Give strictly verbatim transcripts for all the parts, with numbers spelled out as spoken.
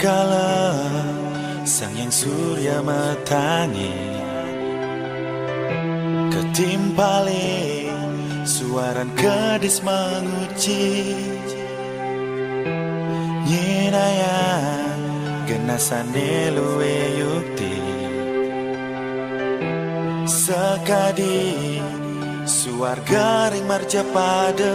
Kala Sang Hyang Surya Matangé katimpalé suaran kedis manguci, nyinayang genasané luwih yukti. Sakadi suarga ring marcapada.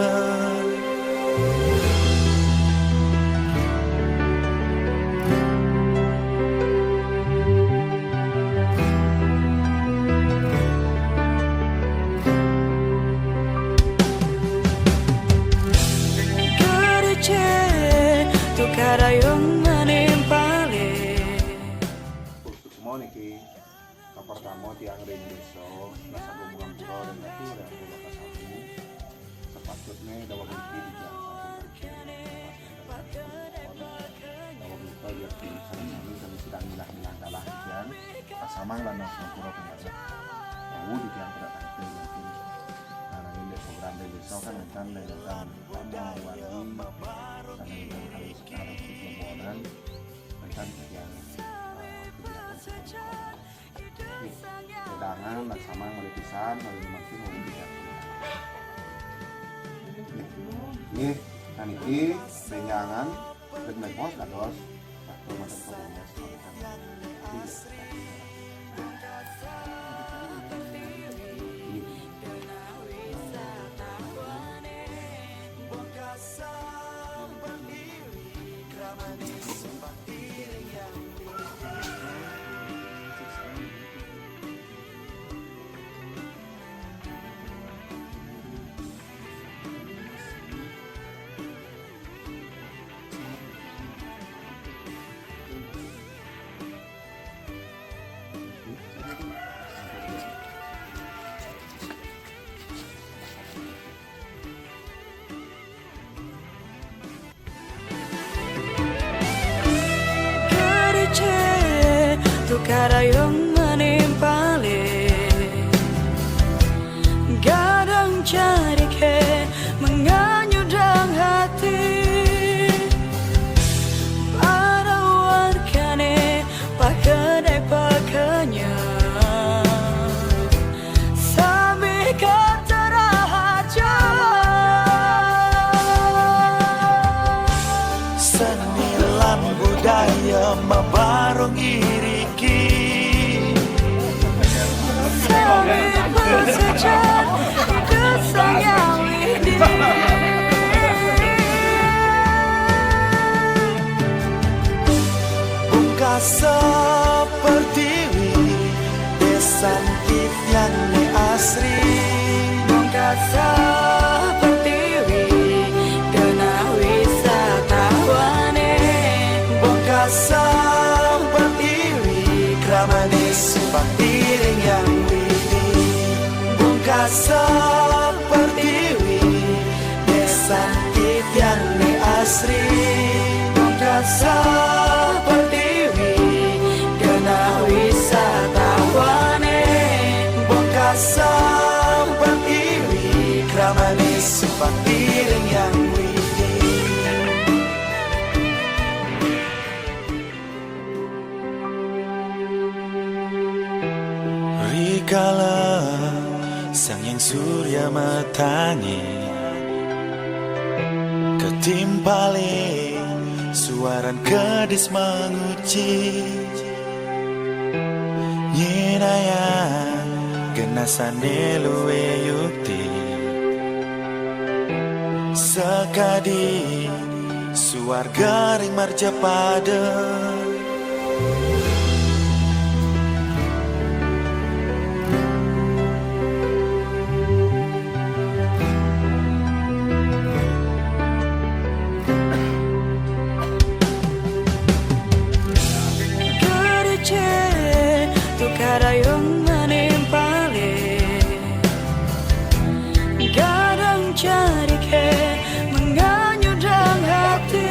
Gereja tukarayung manimpalé. Semua niki. Kapertama tiang ring désa, rasa gumburan pura ring atu ring pura kasami. Sapatutné daweg niki tiang sampun akhir. Daweg nika ya sami sami kami sedang milah-milah dalah tiang. Pasamang lan sampura pinanggih. Wau tiang pada tangkil mungkin. Nah, nanging désa grande désa kan enten enten tamu wali, kan enten halus halus lebonan, enten tiang, eh, kegiatan sekolah. Wedangan, laksamana malih pisan, malih lumangsung, malih pisan. Nggih, nggih, saniki bénjangan, saged mlebos dados waktu mangkin kebonnya semanten. Nggih. Gereja tukarayung manimpalé, gadang cariké manganyudang ati, para wargané pakadai pakanyang. Sami katarahaja. Seni lan budaya mabarung iriki. Sami pasajan Ida Sang Hyang Widhi. Bungkasa pertiwi, désan titiangé asri. Bungkasa pertiwi, genah wisatawané. Bungkasa pertiwi, kramané sumpah ring Hyang Widhi. Bungkasa pertiwi, désan titiangé asri. Bungkasa pertiwi, genah wisatawané. Bungkasa pertiwi, kramané sumpah ring Hyang Widhi. Rikala Sang Hyang Surya Matangé katimpalé suaran kedis manguci, nyinayang genasané luwih yukti. Sakadi suarga ring marcapada. Gereja tukarayung manimpalé, gadang cariké manganyudang ati,